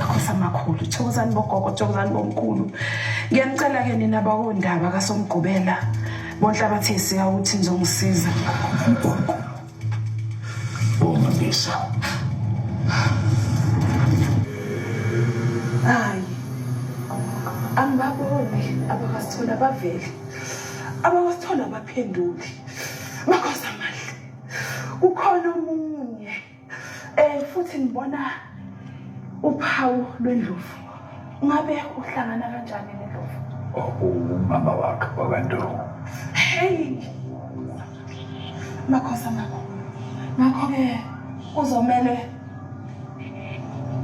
Makhosi amakhulu, thokozani bogogo, thokozani bomkhulu. Ngiyanicela-ke nina bakondaba kaSomgubela bonhlabathi yesika ukuthi nizongisiza. Bongabisa. Hayi. Angibaboni abakasithola bavele. Abakasithola baphenduli. Makhosi amahle. Kukhona omunye. Futhi ngibona uphawu lwendlovu. Ngabe uhlangana kanjani nendlovu? Umama wakhe wakwaNdongo. Hey. Makhosi amakhulu. Ngakho-ke kuzomele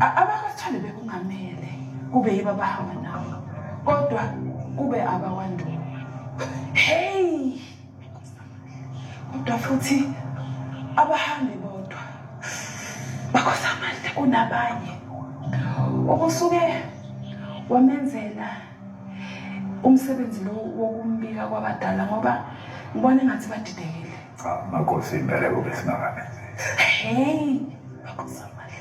abakwaSithole bekungamele kube yibo abahamba nawo kodwa kube abakwaNdongo. Hey. Kodwa futhi abahambi bodwa. Makhosi amahle kunabanye. Ubusuke wamenzela umsebenzi lo wokumbika kwabadala ngoba ngibona engathi badidekile. Cha, makhosi impela kube singakamenzi. Hey, makhosi amahle.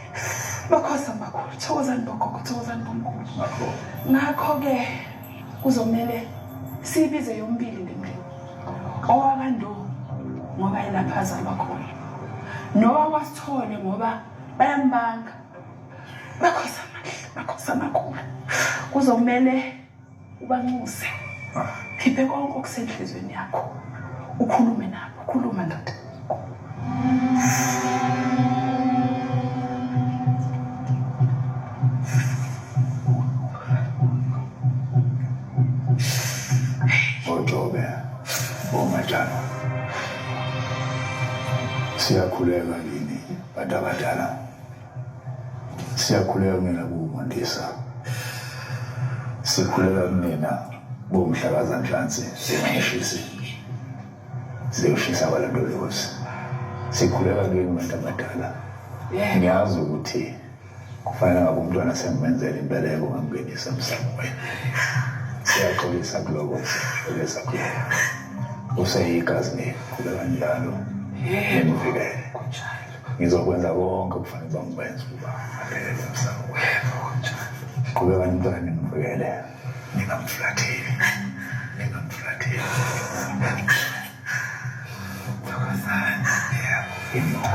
Makhosi amakhulu, thokozani bogogo, thokozani bomkhulu. Ngakho Ngakho-ke kuzomele siyibize yombili le mndeni. OwakaNdo ngoba yilapha azalwa khona. NowakwaSithole ngoba bayambanga. Makhosi amahle, makhosi amakhulu. Kuzomele ubanxuse. Khiphe konke okusenhlizweni yakho. Ukhulume nabo, khuluma ndoda. Ojobe, omatshana. Siyakhuleka kini bantu abadala. Siyakhuleka kunina kuMandisa. Sikhuleka kunina bomhlakazanhlansi singashisi. Siyoshisa abalondolozi. Sikhuleka kini bantu abadala. Ngiyazi ukuthi kufanele ngabe umntwana sengimenzela imbeleko ngamngenisa emsamweni. Siyaxolisa kuloko, siyaxolisa kuloko. Useyigazi lenu, qhubeka njalo nimvikele. Ngizokwenza konke okufanele uba ngikwenze ukuba aphelele emsamweni. Qhubekani umntwana nimvikele, ningamfulatheli, ningamfulatheli. Thokozani. Yebo.